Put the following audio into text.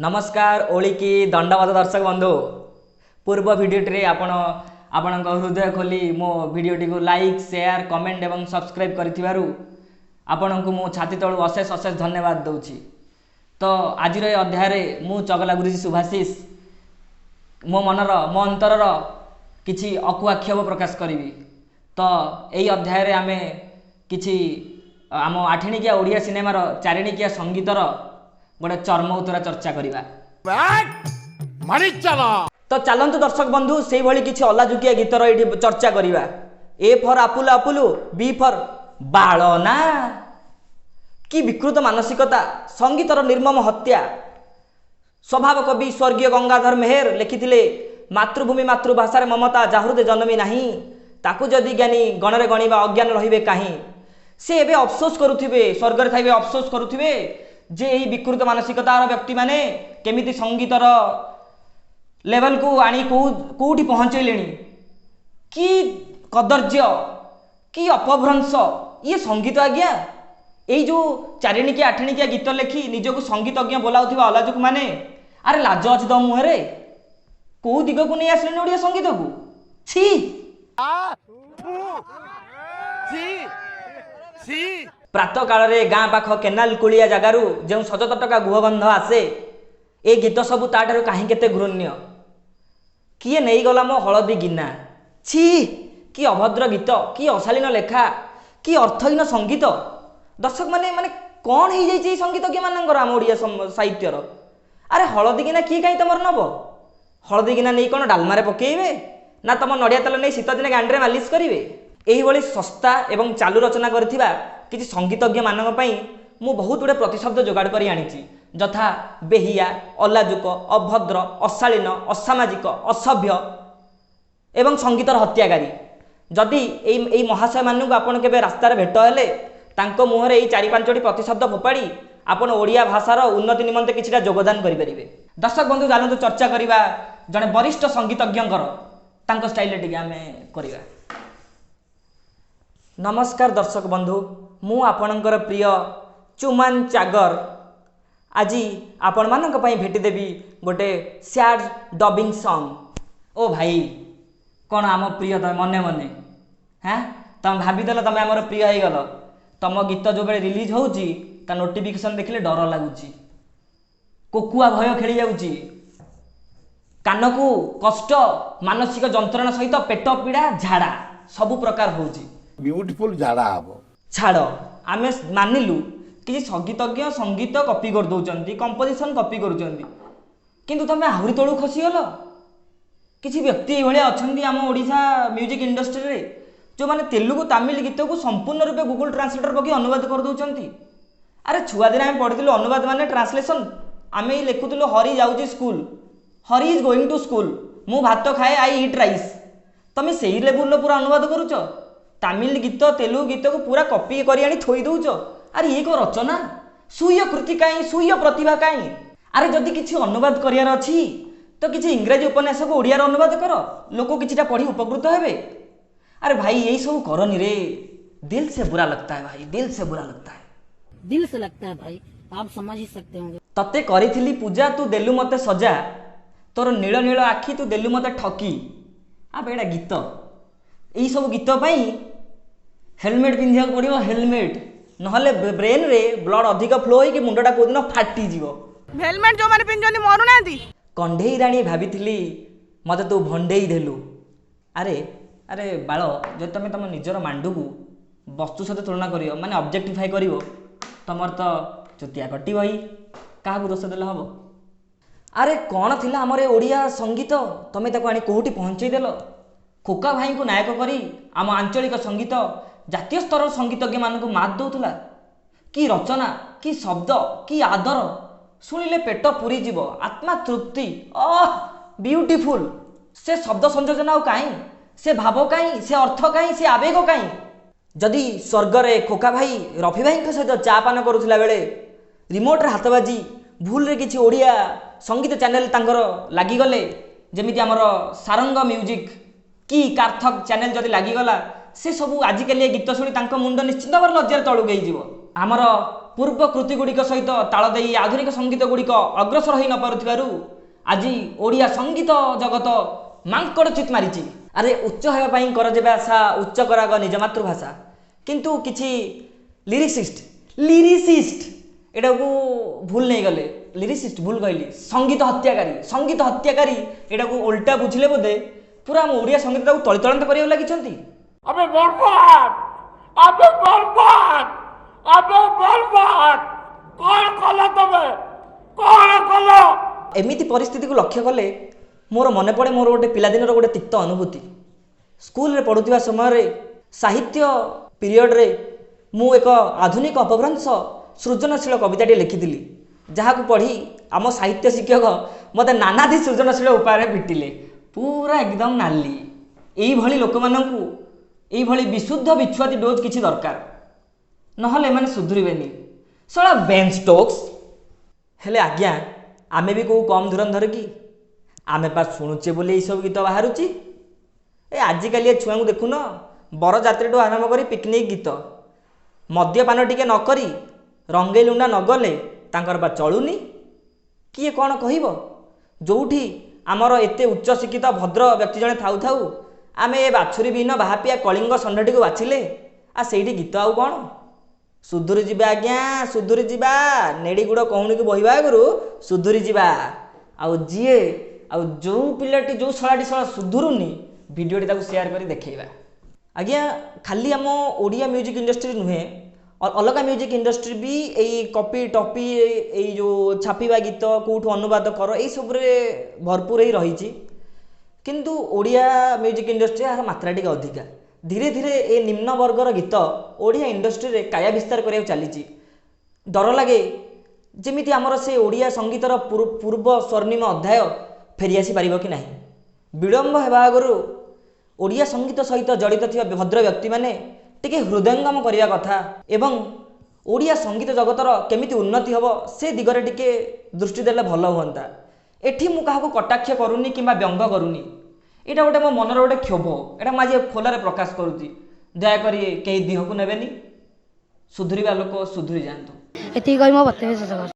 ନମସ୍କାର ଓଳିକି ଦଣ୍ଡବତ ଦର୍ଶକ ବନ୍ଧୁ। ପୂର୍ବ ଭିଡ଼ିଓଟିରେ ଆପଣ ଆପଣଙ୍କ ହୃଦୟ ଖୋଲି ମୋ ଭିଡ଼ିଓଟିକୁ ଲାଇକ୍, ସେୟାର, କମେଣ୍ଟ ଏବଂ ସବସ୍କ୍ରାଇବ୍ କରିଥିବାରୁ ଆପଣଙ୍କୁ ମୁଁ ଛାତି ତଳୁ ଅଶେଷ ଅଶେଷ ଧନ୍ୟବାଦ ଦେଉଛି। ତ ଆଜିର ଏ ଅଧ୍ୟାୟରେ ମୁଁ ଚଗଲା ଗୁରୁଜୀ ଶୁଭାଶିଷ ମୋ ମନର, ମୋ ଅନ୍ତରର କିଛି ଅକୁହା କ୍ଷୋଭ ପ୍ରକାଶ କରିବି। ତ ଏଇ ଅଧ୍ୟାୟରେ ଆମେ କିଛି ଆମ ଆଠିଣିକିଆ ଓଡ଼ିଆ ସିନେମାର ଚାରିଣିକିଆ ସଙ୍ଗୀତର ଗୋଟେ ଚର୍ମ ଉତରା ଚର୍ଚ୍ଚା କରିବା। ତ ଚାଲନ୍ତୁ ଦର୍ଶକ ବନ୍ଧୁ, ସେଇଭଳି କିଛି ଅଲାଜୁକିଆ ଗୀତର ଏଇଠି ଚର୍ଚ୍ଚା କରିବା। A for apple apple, B for ball ନା କି ବିକୃତ ମାନସିକତା, ସଙ୍ଗୀତର ନିର୍ମମ ହତ୍ୟା। ସ୍ୱଭାବ କବି ସ୍ୱର୍ଗୀୟ ଗଙ୍ଗାଧର ମେହେର ଲେଖିଥିଲେ, ମାତୃଭୂମି ମାତୃଭାଷାରେ ମମତା ଯାହୃଦେ ଜନ୍ମି ନାହିଁ, ତାକୁ ଯଦି ଜ୍ଞାନୀ ଗଣରେ ଗଣିବା ଅଜ୍ଞାନ ରହିବେ କାହିଁ। ସେ ଏବେ ଅଫସୋସ କରୁଥିବେ, ସ୍ୱର୍ଗରେ ଥାଇବେ ଅଫସୋସ କରୁଥିବେ ଯେ ଏହି ବିକୃତ ମାନସିକତାର ବ୍ୟକ୍ତିମାନେ କେମିତି ସଙ୍ଗୀତର ଲେଭେଲକୁ ଆଣି କେଉଁଠି ପହଞ୍ଚେଇଲେଣି। କି କଦର୍ଯ୍ୟ, କି ଅପଭ୍ରଂଶ ଇଏ ସଙ୍ଗୀତ ଆଜ୍ଞା। ଏଇ ଯେଉଁ ଚାରିଣିକିଆ ଆଠିଣିକିଆ ଗୀତ ଲେଖି ନିଜକୁ ସଙ୍ଗୀତଜ୍ଞ ବୋଲାଉଥିବା ଅଲାଜୁକ ମାନେ, ଆରେ ଲାଜ ଅଛି ତମ ମୁହଁରେ? କୋଉ ଦିଗକୁ ନେଇ ଆସିଲେଣି ଓଡ଼ିଆ ସଙ୍ଗୀତକୁ? ଛି। ପ୍ରାତଃ କାଳରେ ଗାଁ ପାଖ କେନାଲ କୂଳିଆ ଜାଗାରୁ ଯେଉଁ ସଜ ତଟକା ଗୁହଗନ୍ଧ ଆସେ, ଏ ଗୀତ ସବୁ ତାଠାରୁ କାହିଁ କେତେ ଘୃଣ୍ୟ। କିଏ ନେଇଗଲା ମୋ ହଳଦୀ ଗିନା, ଛି କି ଅଭଦ୍ର ଗୀତ, କି ଅଶାଳୀନ ଲେଖା, କି ଅର୍ଥହୀନ ସଙ୍ଗୀତ। ଦର୍ଶକମାନେ, ମାନେ କ'ଣ ହେଇଯାଇଛି ଏଇ ସଙ୍ଗୀତଜ୍ଞମାନଙ୍କର ଆମ ଓଡ଼ିଆ ସାହିତ୍ୟର? ଆରେ ହଳଦୀ ଗିନା କିଏ କାହିଁ ତମର ନେବ? ହଳଦୀ ଗିନା ନେଇ କ'ଣ ଡାଲମାରେ ପକେଇବେ ନା ତମ ନଡ଼ିଆ ତେଲ ନେଇ ଶୀତ ଦିନେ ଗାଣ୍ଡିରେ ମାଲିସ କରିବେ? ଏଇଭଳି ଶସ୍ତା ଏବଂ ଚାଲୁ ରଚନା କରିଥିବା କିଛି ସଙ୍ଗୀତଜ୍ଞମାନଙ୍କ ପାଇଁ ମୁଁ ବହୁତ ଗୁଡ଼ିଏ ପ୍ରତିଶବ୍ଦ ଯୋଗାଡ଼ କରି ଆଣିଛି, ଯଥା ବେହିଆ, ଅଲାଜୁକ, ଅଭଦ୍ର, ଅଶାଳୀନ, ଅସାମାଜିକ, ଅସଭ୍ୟ ଏବଂ ସଙ୍ଗୀତର ହତ୍ୟାକାରୀ। ଯଦି ଏଇ ମହାଶୟମାନଙ୍କୁ ଆପଣ କେବେ ରାସ୍ତାରେ ଭେଟ ହେଲେ ତାଙ୍କ ମୁହଁରେ ଏଇ 4 5ଟି ପ୍ରତିଶବ୍ଦ ଫୋପାଡ଼ି ଆପଣ ଓଡ଼ିଆ ଭାଷାର ଉନ୍ନତି ନିମନ୍ତେ କିଛିଟା ଯୋଗଦାନ କରିପାରିବେ। ଦର୍ଶକ ବନ୍ଧୁ, ଚାଲନ୍ତୁ ଚର୍ଚ୍ଚା କରିବା ଜଣେ ବରିଷ୍ଠ ସଙ୍ଗୀତଜ୍ଞଙ୍କର, ତାଙ୍କ ଷ୍ଟାଇଲରେ ଟିକେ ଆମେ କରିବା। ନମସ୍କାର ଦର୍ଶକ ବନ୍ଧୁ, ମୁଁ ଆପଣଙ୍କର ପ୍ରିୟ ଚୁମାନ ଚାଗର। ଆଜି ଆପଣମାନଙ୍କ ପାଇଁ ଭେଟିଦେବି ଗୋଟେ ସ୍ୟାଡ୍ ଡବିଂ ସଙ୍ଗ୍। ଓ ଭାଇ, କ'ଣ ଆମ ପ୍ରିୟ ତମେ ମନେ ମନେ? ହାଁ, ତମେ ଭାବିଦେଲ ତମେ ଆମର ପ୍ରିୟ ହେଇଗଲ। ତମ ଗୀତ ଯେଉଁବେଳେ ରିଲିଜ୍ ହେଉଛି ତା ନୋଟିଫିକେସନ୍ ଦେଖିଲେ ଡର ଲାଗୁଛି, କୋକୁଆ ଭୟ ଖେଳି ଯାଉଛି, କାନକୁ କଷ୍ଟ, ମାନସିକ ଯନ୍ତ୍ରଣା ସହିତ ପେଟ ପୀଡ଼ା, ଝାଡ଼ା ସବୁ ପ୍ରକାର ହେଉଛି। ବ୍ୟୁଟିଫୁଲ ଝାଡ଼ା ହବ। ଛାଡ଼, ଆମେ ମାନିଲୁ କିଛି ସଙ୍ଗୀତଜ୍ଞ ସଙ୍ଗୀତ କପି କରିଦେଉଛନ୍ତି, କମ୍ପୋଜିସନ୍ କପି କରୁଛନ୍ତି, କିନ୍ତୁ ତମେ ଆହୁରି ତଳକୁ ଖସିଗଲ। କିଛି ବ୍ୟକ୍ତି ଏଇଭଳିଆ ଅଛନ୍ତି ଆମ ଓଡ଼ିଶା ମ୍ୟୁଜିକ୍ ଇଣ୍ଡଷ୍ଟ୍ରିରେ ଯେଉଁମାନେ ତେଲୁଗୁ ତାମିଲ ଗୀତକୁ ସମ୍ପୂର୍ଣ୍ଣ ରୂପେ ଗୁଗୁଲ ଟ୍ରାନ୍ସଲେଟର ପକାଇ ଅନୁବାଦ କରିଦେଉଛନ୍ତି। ଆରେ ଛୁଆଦିନେ ଆମେ ପଢ଼ିଥିଲୁ ଅନୁବାଦ ମାନେ ଟ୍ରାନ୍ସଲେସନ୍। ଆମେ ଏଇ ଲେଖୁଥିଲୁ ହରି ଯାଉଛି school, Hari is going to school, ମୁଁ ଭାତ ଖାଏ, I eat rice. ତମେ ସେଇ ଲେବୁଲର ପୁରା ଅନୁବାଦ କରୁଛ। ତାମିଲ ଗୀତ ତେଲୁଗୁ ଗୀତକୁ ପୁରା କପି କରି ଆଣି ଥୋଇ ଦେଉଛ। ଆରେ ଇଏ କ'ଣ ରଚନା? ସ୍ୱୀୟ କୃତି କାହିଁ, ସ୍ୱୀୟ ପ୍ରତିଭା କାହିଁ? ଆରେ ଯଦି କିଛି ଅନୁବାଦ କରିବାର ଅଛି ତ କିଛି ଇଂରାଜୀ ଉପନ୍ୟାସକୁ ଓଡ଼ିଆରେ ଅନୁବାଦ କର, ଲୋକ କିଛିଟା ପଢ଼ି ଉପକୃତ ହେବେ। ଆରେ ଭାଇ ଏଇସବୁ କରନି ରେ, ଦିଲ ସେ ବୁରା लगता है ଭାଇ, ଦିଲ ସେ ବୁରା लगता है। दिल से लगता है भाई, आप समझ ही सकते होंगे। ତତେ କରିଥିଲି ପୂଜା, ତୁ ଦେଲୁ ମତେ ସଜା, ତୋର ନୀଳ ନୀଳ ଆଖି ତୁ ଦେଲୁ ମତେ ଠକି। ଆବେ ଏଇଟା ଗୀତ। ଏଇସବୁ ଗୀତ ପାଇଁ ହେଲମେଟ୍ ପିନ୍ଧିବାକୁ ପଡ଼ିବ, ହେଲମେଟ୍ ନହେଲେ ବ୍ରେନ୍ରେ ବ୍ଲଡ଼ ଅଧିକ ଫ୍ଲୋ ହେଇକି ମୁଣ୍ଡଟା କେଉଁଦିନ ଫାଟିଯିବ। ହେଲମେଟ ଯୋଉମାନେ ପିନ୍ଧୁଛନ୍ତି ମରୁନାହାନ୍ତି। କଣ୍ଢେଇ ରାଣୀ ଭାବିଥିଲି ମତେ ତୁ ଭଣ୍ଡେଇ ଦେଲୁ। ଆରେ ଆରେ ବାଳ, ଯଦି ତମେ ତମ ନିଜର ମାଣ୍ଡୁକୁ ବସ୍ତୁ ସହିତ ତୁଳନା କରିବ, ମାନେ ଅବଜେକ୍ଟିଫାଏ କରିବ, ତମର ତ ଚୁତିଆ କଟିବ ହିଁ। କାହାକୁ ଦୋଷ ଦେଲେ ହେବ? ଆରେ କ'ଣ ଥିଲା ଆମର ଏ ଓଡ଼ିଆ ସଙ୍ଗୀତ, ତମେ ତାକୁ ଆଣି କେଉଁଠି ପହଞ୍ଚେଇ ଦେଲ? ଖୋକା ଭାଇଙ୍କୁ ନାୟକ କରି ଆମ ଆଞ୍ଚଳିକ ସଙ୍ଗୀତ ଜାତୀୟ ସ୍ତରର ସଙ୍ଗୀତଜ୍ଞମାନଙ୍କୁ ମାତ୍ ଦେଉଥିଲା। କି ରଚନା, କି ଶବ୍ଦ, କି ଆଦର, ଶୁଣିଲେ ପେଟ ପୁରିଯିବ, ଆତ୍ମା ତୃପ୍ତି, ଅହ ବିୟୁଟିଫୁଲ୍। ସେ ଶବ୍ଦ ସଂଯୋଜନା ଆଉ କାହିଁ, ସେ ଭାବ କାହିଁ, ସେ ଅର୍ଥ କାହିଁ, ସେ ଆବେଗ କାହିଁ? ଯଦି ସ୍ୱର୍ଗରେ ଖୋକା ଭାଇ ରଫି ଭାଇଙ୍କ ସହିତ ଚା ପାନ କରୁଥିଲା ବେଳେ ରିମୋଟରେ ହାତ ବାଜି ଭୁଲରେ କିଛି ଓଡ଼ିଆ ସଙ୍ଗୀତ ଚ୍ୟାନେଲ ତାଙ୍କର ଲାଗିଗଲେ, ଯେମିତି ଆମର ସାରଙ୍ଗ ମ୍ୟୁଜିକ୍ କି କାର୍ଥକ ଚ୍ୟାନେଲ ଯଦି ଲାଗିଗଲା, ସେ ସବୁ ଆଜିକାଲି ଏ ଗୀତ ଶୁଣି ତାଙ୍କ ମୁଣ୍ଡ ନିଶ୍ଚିନ୍ତ ଭାବରେ ଲଜ୍ଜାରେ ତଳକୁ ହେଇଯିବ। ଆମର ପୂର୍ବ କୃତିଗୁଡ଼ିକ ସହିତ ତାଳ ଦେଇ ଆଧୁନିକ ସଙ୍ଗୀତ ଗୁଡ଼ିକ ଅଗ୍ରସର ହୋଇ ନପାରୁଥିବାରୁ ଆଜି ଓଡ଼ିଆ ସଙ୍ଗୀତ ଜଗତ ମାଙ୍କଡ଼ ଚିତ୍ ମାରିଛି। ଆରେ ଉଚ୍ଚ ହେବା ପାଇଁ କର ଯେବେ ଆଶା, ଉଚ୍ଚ କରାଗ ନିଜ ମାତୃଭାଷା। କିନ୍ତୁ କିଛି ଲିରିସିଷ୍ଟ ଏଟାକୁ ଭୁଲ ନେଇଗଲେ। ଲିରିସିଷ୍ଟ ଭୁଲ କହିଲି, ସଙ୍ଗୀତ ହତ୍ୟାକାରୀ, ସଙ୍ଗୀତ ହତ୍ୟାକାରୀ ଏଟାକୁ ଓଲଟା ବୁଝିଲେ ବୋଧେ, ପୁରା ଆମ ଓଡ଼ିଆ ସଙ୍ଗୀତଟାକୁ ତଳିତଳାନ୍ତ କରିବାକୁ ଲାଗିଛନ୍ତି। अबे बर्बाद, अबे बर्बाद, अबे बर्बाद! କଣ କଲ ତମେ? କଣ କଲ? ଏମିତି ପରିସ୍ଥିତିକୁ ଲକ୍ଷ୍ୟ କଲେ ମୋର ମନେ ପଡ଼େ ମୋର ଗୋଟେ ପିଲାଦିନର ଗୋଟେ ତିକ୍ତ ଅନୁଭୂତି। ସ୍କୁଲରେ ପଢ଼ୁଥିବା ସମୟରେ ସାହିତ୍ୟ ପିରିୟଡ଼ରେ ମୁଁ ଏକ ଆଧୁନିକ ଅପଭ୍ରଂଶ ସୃଜନଶୀଳ କବିତାଟିଏ ଲେଖିଥିଲି, ଯାହାକୁ ପଢ଼ି ଆମ ସାହିତ୍ୟ ଶିକ୍ଷକ ମୋତେ ନାନାଦି ସୃଜନଶୀଳ ଉପାୟରେ ପିଟିଲେ, ପୁରା ଏକଦମ ନାଲି। ଏଇଭଳି ଲୋକମାନଙ୍କୁ ଏଇଭଳି ବିଶୁଦ୍ଧ ବିଛୁଆତି ଡୋଜ୍ କିଛି ଦରକାର, ନହେଲେ ଏମାନେ ସୁଧୁରିବେନି। ଶଳା ବେନ୍ ଷ୍ଟୋକ୍ସ। ହେଲେ ଆଜ୍ଞା, ଆମେ ବି କେଉଁ କମ୍ ଧୁରନ୍ଧର କି? ଆମେ ପା ଶୁଣୁଛେ ବୋଲି ଏଇସବୁ ଗୀତ ବାହାରୁଛି। ଏ ଆଜିକାଲି ଏ ଛୁଆଙ୍କୁ ଦେଖୁନ, ବରଯାତ୍ରୀଠୁ ଆରମ୍ଭ କରି ପିକନିକ୍ ଗୀତ, ମଦ୍ୟପାନ ଟିକେ ନ କରି ରଙ୍ଗେଇ ଲୁଣ୍ଡା ନ ଗଲେ ତାଙ୍କର ବା ଚଳୁନି। କିଏ କ'ଣ କହିବ? ଯେଉଁଠି ଆମର ଏତେ ଉଚ୍ଚ ଶିକ୍ଷିତ ଭଦ୍ର ବ୍ୟକ୍ତି ଜଣେ ଥାଉ ଥାଉ ଆମେ ଏ ବାଛୁରୀ ବିହୀନ ବାହାପିଆ କଳିଙ୍ଗ ଷଣ୍ଢଟିକୁ ବାଛିଲେ, ଆ ସେଇଠି ଗୀତ ଆଉ କ'ଣ? ସୁଧୁରି ଯିବା ଆଜ୍ଞା, ସୁଧୁରି ଯିବା। ନେଡ଼ି ଗୁଡ଼ କହୁଣିକୁ ବହିବା ଆଗରୁ ସୁଧୁରି ଯିବା। ଆଉ ଯିଏ ଆଉ ଯେଉଁ ପିଲାଟି, ଯେଉଁ ଶଳାଟି ଶଳା ସୁଧୁରୁନି, ଭିଡ଼ିଓଟି ତାକୁ ସେୟାର କରି ଦେଖେଇବା ଆଜ୍ଞା। ଖାଲି ଆମ ଓଡ଼ିଆ ମ୍ୟୁଜିକ୍ ଇଣ୍ଡଷ୍ଟ୍ରି ନୁହେଁ, ଅଲଗା ମ୍ୟୁଜିକ୍ ଇଣ୍ଡଷ୍ଟ୍ରି ବି ଏଇ କପି ଟପି, ଏଇ ଯେଉଁ ଛାପିବା ଗୀତ, କେଉଁଠୁ ଅନୁବାଦ କର, ଏଇସବୁରେ ଭରପୁର ହେଇ ରହିଛି। କିନ୍ତୁ ଓଡ଼ିଆ ମ୍ୟୁଜିକ୍ ଇଣ୍ଡଷ୍ଟ୍ରି ଏହାର ମାତ୍ରା ଟିକେ ଅଧିକା। ଧୀରେ ଧୀରେ ଏ ନିମ୍ନ ବର୍ଗର ଗୀତ ଓଡ଼ିଆ ଇଣ୍ଡଷ୍ଟ୍ରିରେ କାୟା ବିସ୍ତାର କରିବାକୁ ଚାଲିଛି। ଡର ଲାଗେ ଯେମିତି ଆମର ସେ ଓଡ଼ିଆ ସଙ୍ଗୀତର ପୂର୍ବ ସ୍ୱର୍ଣ୍ଣିମ ଅଧ୍ୟାୟ ଫେରିଆସି ପାରିବ କି ନାହିଁ। ବିଳମ୍ବ ହେବା ଆଗରୁ ଓଡ଼ିଆ ସଙ୍ଗୀତ ସହିତ ଜଡ଼ିତ ଥିବା ଭଦ୍ର ବ୍ୟକ୍ତିମାନେ ଟିକେ ହୃଦୟଙ୍ଗମ କରିବା କଥା ଏବଂ ଓଡ଼ିଆ ସଙ୍ଗୀତ ଜଗତର କେମିତି ଉନ୍ନତି ହେବ ସେ ଦିଗରେ ଟିକେ ଦୃଷ୍ଟି ଦେଲେ ଭଲ ହୁଅନ୍ତା। ଏଠି ମୁଁ କାହାକୁ କଟାକ୍ଷ କରୁନି କିମ୍ବା ବ୍ୟଙ୍ଗ କରୁନି। ଏଇଟା ଗୋଟେ ମୋ ମନର ଗୋଟେ କ୍ଷୋଭ, ଏଇଟା ମୁଁ ଆଜି ଖୋଲାରେ ପ୍ରକାଶ କରୁଛି। ଦୟାକରି କେହି ଦିହକୁ ନେବେନି। ସୁଧୁରିବା ଲୋକ ସୁଧୁରି ଯାଆନ୍ତୁ। ଏତିକି କହି ମୋ ବକ୍ତବ୍ୟ ଶେଷ କରୁଛି।